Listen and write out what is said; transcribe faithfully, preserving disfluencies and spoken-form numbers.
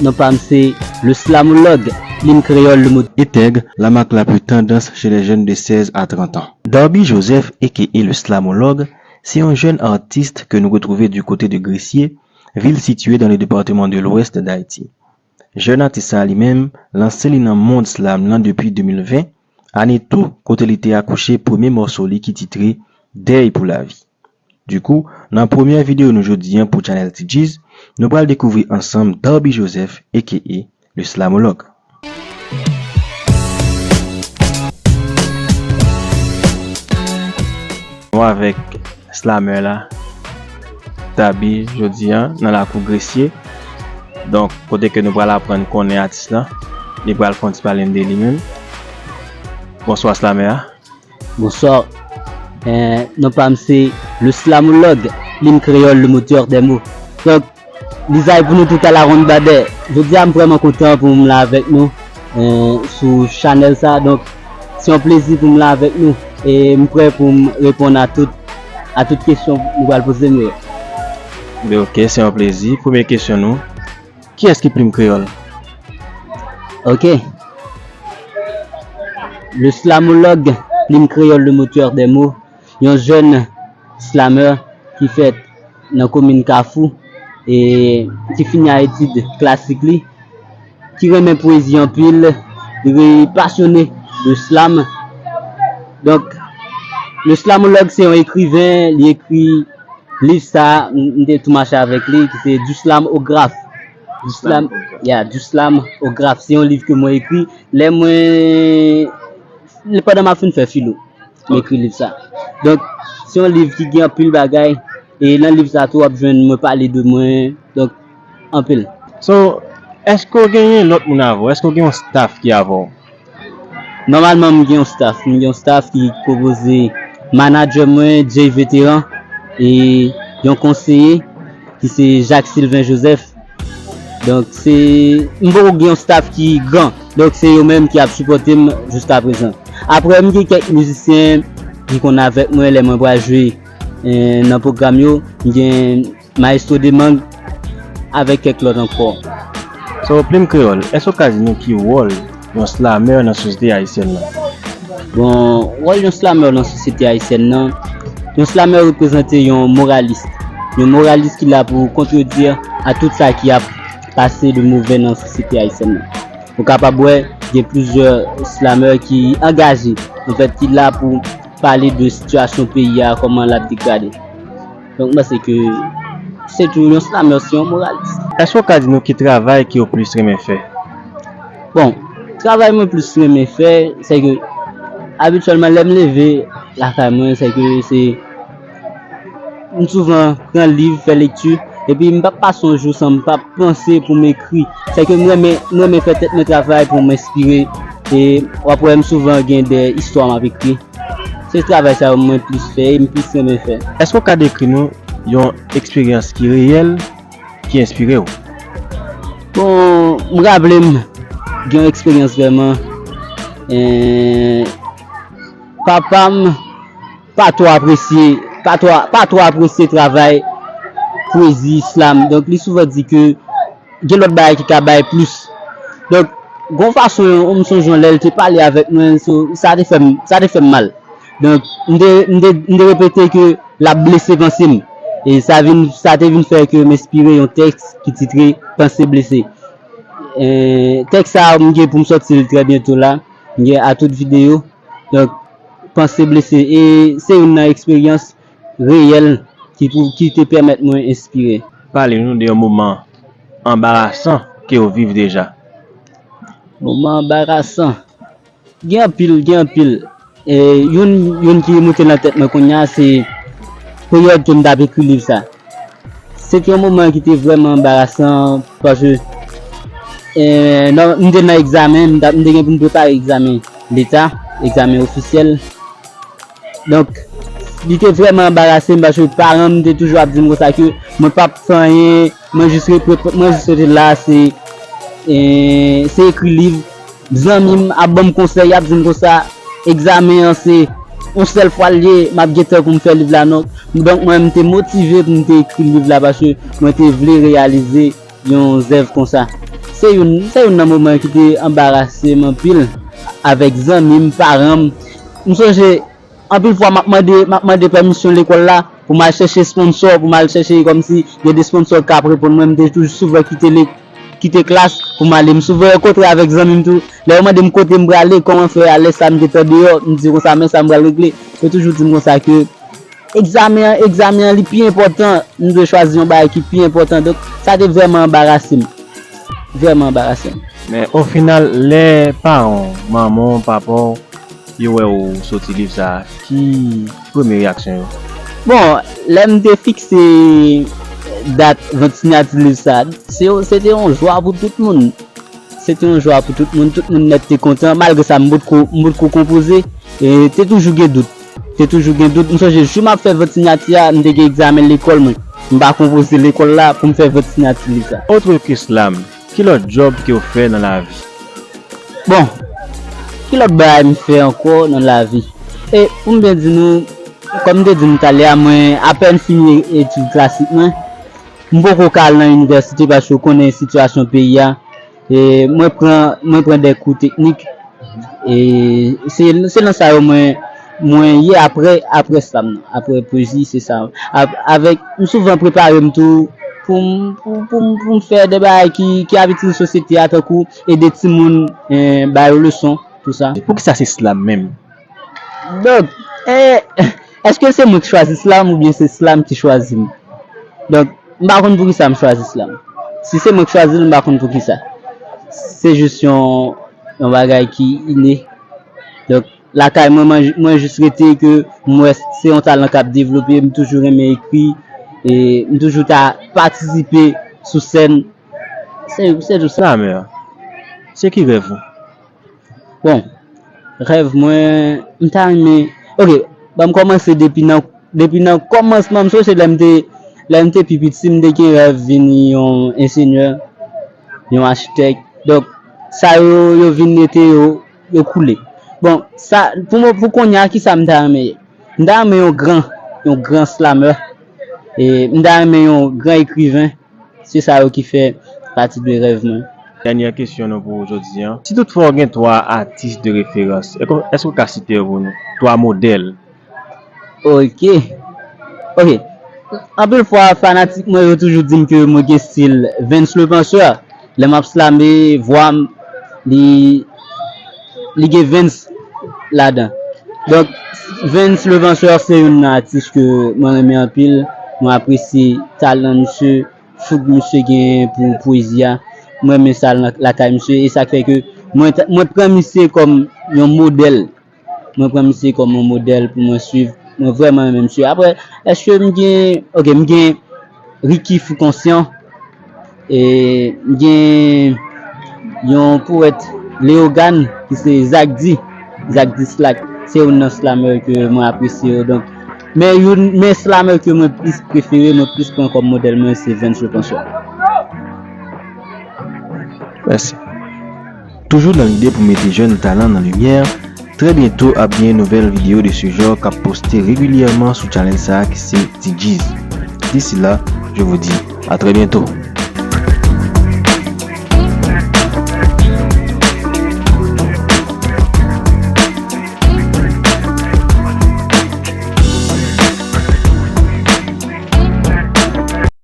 Non pa m se le slamologue, plim kreyòl le mot. Etèg, la marque la plus tendance chez les jeunes de seize à trente ans. Darby Joseph, aka le slamologue, se yon jèn atis ke nou retwouve du kote de Gressier, vil sitiye dans le département de l'Ouest d'Haïti. Jèn atis sa li menm, lanse li nan mond slam lan depi de mil ven, ane tou kote li te akouche premye mòso li ki titre Dèy pou lavi. Du coup, nan premyè videyo nou jodi an pou Channel T G's, nou pral dekouvri ansanm Darby Joseph, aka le slamologue. Nou avèk slamè la, Darby, jodi an, nan lakou Gressier. Donk, kote ke nou pral aprann konnen atis lan, li pral fè yon ti pale n de li menm. Bonswa slamè a. Bonswa. Eh, non pa m se le slamologue, plim kreyòl, le moteur des mots. Donk, lizay pou nou tout a la ronn badè. Jodi a m vrèman kontan pou m la avèk nou eh, sou chanèl sa. Donk, se yon plezi pou m la avèk nou. E m prè pou m reponn a tout, a tout kesyon nou pral poze m yo. Ok, se yon plezi. Premye kesyon nou. Kiyès ki plim kreyòl? Ok. Le slamologue, plim kreyòl, le moteur des mots. Yon jèn slamè ki fèt nan komin Kafou e ki fini a etid klasik li, ki renmen pwezi anpil, li pasyone de slam. Donk, le slamologue se yon ekriven, li ekri liv sa, m te tou mache avèk li, ki se Du slam au graphe. Du slam, yeah, Du slam au graphe. Se yon liv ke mwen ekri lè mwen, lè pandan m ap fin fè filo. M ekri liv sa. Donk, se yon liv ki gen anpil bagay. E nan liv sa tou, w ap jwenn mwen pale de mwen. Donk, anpil. So, èske w genyen lòt moun avè w? Èske w gen yon staff ki avè w? Nòmalman, m gen yon staff. M gen yon staff ki konpoze manadjè mwen, Jay Veteran, e yon konseye ki se Jacques Sylvain Joseph. Donk, se, m poko gen yon staff ki gran. Donk, se yo menm ki ap sipòte m jiska prezan. Apre, m gen kèk mizisyen ki konn avèk mwen lè mwen pral jwe eh, nan pwogram yo. M gen Maestro Demang avèk kèk lòt ankò. So, Plim Kreyòl, èske w ka di nou ki wòl yon slamè nan sosyete ayisyèn nan? Bon, wòl yon slamè nan sosyete ayisyèn nan, yon slamè reprezante yon moralis. Yon moralis ki la pou kontredi a tout sa ki ap pase de movè nan sosyete ayisyèn nan. Ou kapab wè, gen plizyè slamè ki angaje, anfèt, ki la pou pale de sitiyasyon peyi a, kòman l ap degrade. Donk, m panse ke se tou yon slamè, se yon moralis. Èske w ka di nou ki travay ke w plis renmen fè? Bon, travay mwen plis renmen fè, se ke abityèlman, lè m leve lakay mwen, se ke se, m souvan pran liv, fè lekti, epi m p ap pase yon jou san m p ap panse pou m ekri. Se ke m renmen, m renmen fè tèt mwen travay pou m enspire, e w ap wè m souvan gen de istwa m ap ekri. Se travay sa yo mwen plis fè e m plis renmen fè. Èske w ka dekri nou yon eksperyans ki reyèl ki enspire w? Bon, m raple m gen yon eksperyans vrèman. Eh, papa m pa twò apresye, pa twò, pa twò apresye travay pwezi, slam. Donk, li souvan di ke gen lòt bagay ki ka bay plis. Donk, gon fason, m sonje yon lè l te pale avèk mwen, so, sa te fè m, sa te fè m mal. Donk, m te, m te, m te repete ke l ap blese panse m. E sa vin, sa te vin fè ke m enspire yon tèks ki titre Panse blese. Eh, tèks sa a, m gen pou m sòti l trè byento la. M gen a tout videyo. Donk, Panse blese. E se youn nan eksperyans reyèl ki pou, ki te pèmèt mwen enspire. Pale nou de yon moman anbarasan ke w viv deja. Moman anbarasan. Gen anpil, gen anpil. E youn, youn ki moute nan tèt mwen kounye a, se peryòd ke m t ap ekri liv sa. Se te yon moman ki te vrèman anbarasan, paske, eh, nan, m te nan egzamen, m t ap, m te gen pou m prepare egzamen leta, egzamen ofisyèl. Donk, li te vrèman anbarase m, paske paran m te toujou ap di m konsa ke mwen p ap fè anyen, mwen jis rete, mwen jis rete la, se, eh, se ekri liv. Zanmi m ap ban m konsèy, y ap di m konsa, egzamen an se yon sèl fwa l ye, m ap gentan pou m fè liv la non. Donk, mwen, m te motive pou m te ekri liv la, paske mwen te vle reyalize yon zèv konsa. Se youn, se youn nan moman ki te anbarase m anpil avèk zanmi m, paran m. M sonje, anpil fwa m ap mande, m ap mande pèmisyon lekòl la pou m al chèche sponsò, pou m al chèche kòmsi gen de sponsò k ap reponn mwen. M te toujou souvan kite le, kite klas pou m ale. M souvan rankontre avèk zanmi m tou. Lè yo mande m kote m prale, kòman fè alè sa m te tande yo, m di konsa, men sa m pral regle. Yo toujou di m konsa ke egzamen an, egzamen an li pi enpòtan, m dwe chwazi yon bagay ki pi enpòtan. Donk, sa te vrèman anbarase m. Vrèman anbarase m. Men o final, lè paran w, manman w, papa w, yo wè w soti liv sa a, ki premye reyaksyon yo? Bon, lè m te fikse dat vant siyati liv sa a, se, se te yon jwa pou tout moun. Se te yon jwa pou tout moun, tout moun nèt te kontan, malgre sa, m potko, m potko konpoze, e te toujou gen dout. Te toujou gen dout. M sonje, jou m ap fè vant siyati a, m te gen egzamen lekòl mwen. M pa konpoze lekòl la pou m fè vant siyati liv sa. Autre que slam, ki lòt djòb ke w fè nan lavi? Bon, ki lòt bagay m fè ankò nan lavi? E pou m byen di nou, kòm m te di nou talè a, mwen apèn fini etid klasik mwen. M poko ka al nan inivèsite paske w konnen sitiyasyon peyi a. E mwen pran, mwen pran de kou teknik. E se, se nan sa yo mwen, mwen ye apre, apre slam nan, apre pwezi, se sa. A-, avèk, m souvan prepare m tou pou m, pou, pou m, pou m fè de bagay ki, ki ap itil sosyete a, tankou ede timoun, eh, ba yo leson, tou sa. Poukisa se slam menm? Donk, eh, èske se mwen ki chwazi slam oubyen se slam ki chwazi m? Donk, m pa konn poukisa m chwazi slam. Si se mwen k chwazi l, m pa konn poukisa. Se jis yon, yon bagay ki ine. Donk, lakay mwen, mwen, mwen jis rete ke m wè se yon talan k ap devlope, m toujou renmen ekri, e m toujou ta patisipe sou sèn. Se, se tou sa. Slamè, se ki rèv ou? Bon, rèv mwen, m ta renmen, ok, ban m kòmanse depi nan, depi nan kòmansman, m sonje lè m te, lè m te pi piti, m te gen rèv vin yon enjenyè, yon achitèk. Donk, sa yo, yo vin rete yo, yo koule. Bon, sa, pou mwen, pou kounye a, kisa m ta renmen ye? M ta renmen yon gran, yon gran slamè. E m ta renmen yon gran ekriven. Se sa yo ki fè pati de rèv mwen. Dènyè kesyon nou pou jodi a. Si toutfwa w gen twa atis de referans, èske, èske w ka site yo pou nou? Twa modèl. Ok. Ok. Anpil fwa, fanatik mwen yo toujou di m ke mwen gen stil Vens le Penseur. Lè m ap slame, vwa m, li, li gen Vens ladan. Donk, Vens le Penseur se youn nan atis ke mwen renmen anpil. Mwen apresye talan misye, fouk misye gen pou pwezi a. Mwen renmen sa l nan, lakay misye. E sa k fè ke mwen, mwen pran misye kòm yon modèl. Mwen pran misye kòm yon modèl pou mwen swiv. Mwen vrèman renmen misye. Apre, èske m gen, ok, m gen Ricky Foukonsyan, e m gen yon powèt Leyogàn ki se Zak Di, Zak Dislak. Se youn nan slamè ke mwen apresye yo. Donk, men youn, men slamè ke mwen plis prefere, mwen plis pran kòm modèl mwen, se Vens le Penseur. Mèsi. Toujou nan lide pou mete jèn talan nan limyè, trè byento ap gen nouvèl videyo de ce genre k ap poste regilyèman sou channel sa a ki se T G's. D'ici là, je vous dis à très bientôt.